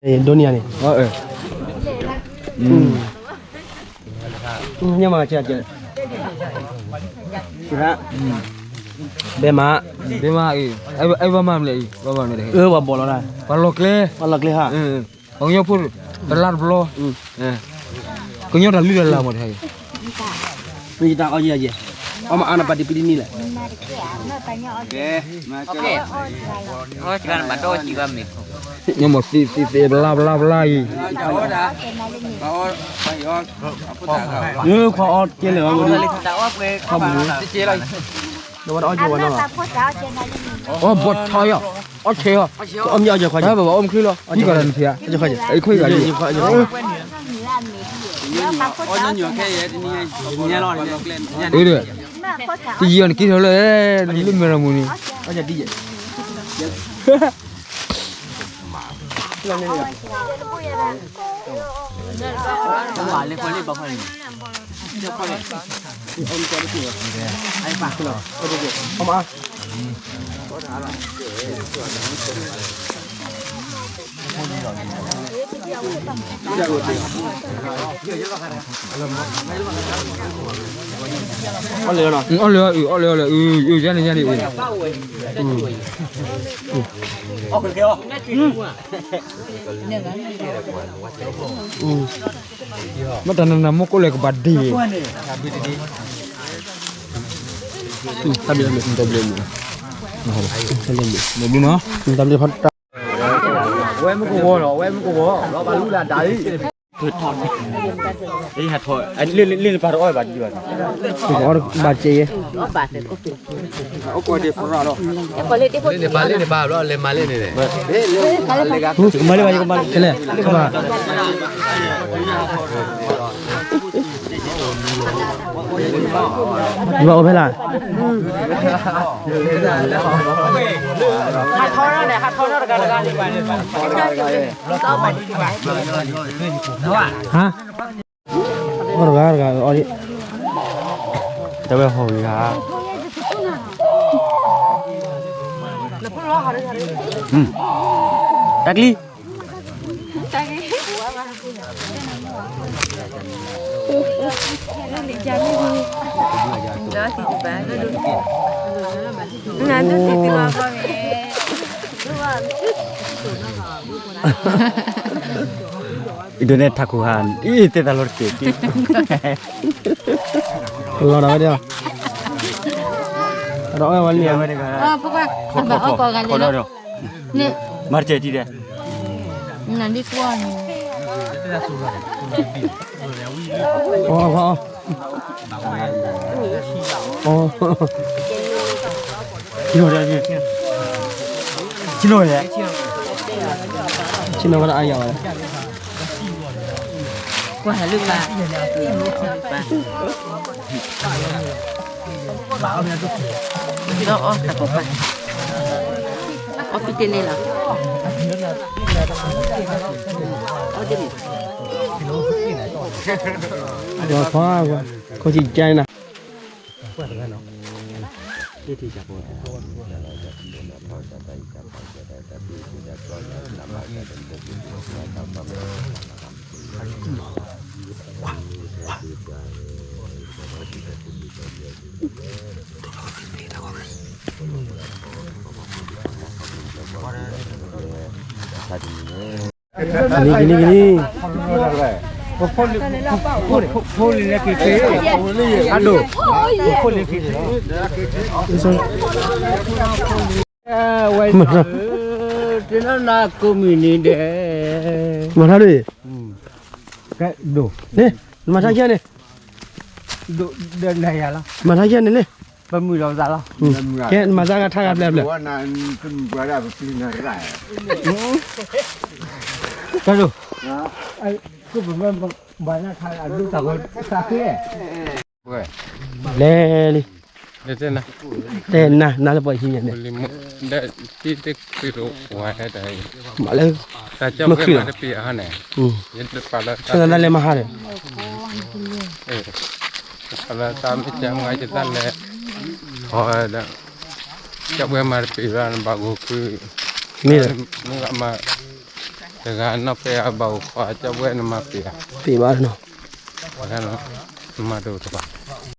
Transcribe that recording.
ဒိးန့ၢ်ယၤန့ၣ်, ညမၤကဲ, ဘဲမး, ဘဲမး, အဝဲဘၣ်မၤမလဲၣ်, ဘၣ်မၤမလဲၣ်, ပှၤဘီၣ်လီၤ, ပှၤလီၢ်ကျဲ, ပှၤလီၢ်ကျဲဟါ, ပှၤကညီဖိ, တလါတဘျီ, ကညီတၢ်လုၢ်တၢ်လၢ်မးတဟါအံၤ, မ့ၢ်ယတၢ်အီယဲယဲ, အီမးအါနပာ်တံၤပံတနံၣ်လဲၣ်, ညမၤသ့သ့သ့ပလါပလါပလါအံၤ, ခွါအီကဲလဲၣ်, အီဘီထီယီၤ, အီဆဲးယီၤ, အီမ့ၢ်အီယဲခွါ, အီမချံလီၤ, ယကီးတၢ်နထံၣ်ဧါ, ခွါ, တယံာ်အီၤနက့ၤထီၣ်လၢ, လၢမဲာ်ရမူန့ၣ်, အီၣ်လၢ, အီၣ်လၢ, အီၣ်လၢ, ယန့ၣ်, ယန့ၣ်, မ့ၢ်တၢ်နနၢ်မိၢ်ကိးလဲၣ်ကဘၣ်ဒ့ၣ်, တဘျီမ့ၢ်, တဘျီမ့ၢ်, ဝဲမ့ၢ်ကဝီၤလီၤ, ဝဲမ့ၢ်ကဝီၤလီၤ, ဘၣ်လူလၢဒၣ်အံၤ, လ့ၣ်န့ၣ်ပာ်တအီၣ်ဘၣ်ဒံးဘၣ်, ဘၣ်ကဲယဲ, လ့ၣ်န့ၣ်ပာ်လ့ၣ်န့ၣ်ပာ်ဘျီလဲၤမၤလ့ၣ်န့ၣ်လဲၣ်, မၤလ့ၣ်ဘၣ်, ကလဲၣ်, ယဘၣ်အိၣ်ဖဲလဲၣ်, ဟးထီၣ်န့ၣ်, ဟးထီၣ်န့ၣ်တဂၤတဂၤန့ၣ်, ဟါ, အီၣ်တဂၤတဂၤအီၣ်ဒံး, တဝဲဟီၣ်ဂံၢ်ဂၤ, တၢ်ကျံ, ဒိးန့ၢ်ထးခိၣ်ဟါ, အံၤတဲတၢ်လီၤတက့ၢ်, လီၤဒၣ်ဝဲဒၣ်, ဒီးအဝဲန့ၣ်, မၤတကဲတံၢ်ဒဲး, နဒ်ကွၢ်န့ၣ်, အီၣ်, အီၣ်, ထံၣ်နီၣ်ဝဲဒၣ်အါယၤဘၣ်, ထံၣ်နီၣ်ဝဲဒၣ်အါယၤဘၣ်, ကွၢ်ဟဲလၢပၢ်, ဒီးအီၣ်တၢ်ကပၤ, အီၣ်ဖံတန့ၢ်လီၤ, အီၣ်တန့ၢ်, ကွၢ်, ကွၢ်, ကွၢ်စံကဲနၤ. Kini, kini, kini. Ado. Mata doi. Ni, mata kia ni. Mata kia ni le. Kê, mata ka tha ka bleh bleh. Kalo. Lê li. Lê na, na lê poi hi nè. Mă lê. Mă khri. Sơ na lê mă ha lê. Pala tami cam ngai cita lê. Hoi da. Cak gue mari pira ba gue ku. Mira. Mira ma. တဂၤနီၢ်ပဲအဘၣ်အိၣ်ခွါ ကၠီဘှဲနမၤပ့ၤဧါ, ပ့ၤဘၣ်နီၤ, နမၤတအိၣ်တဘၣ်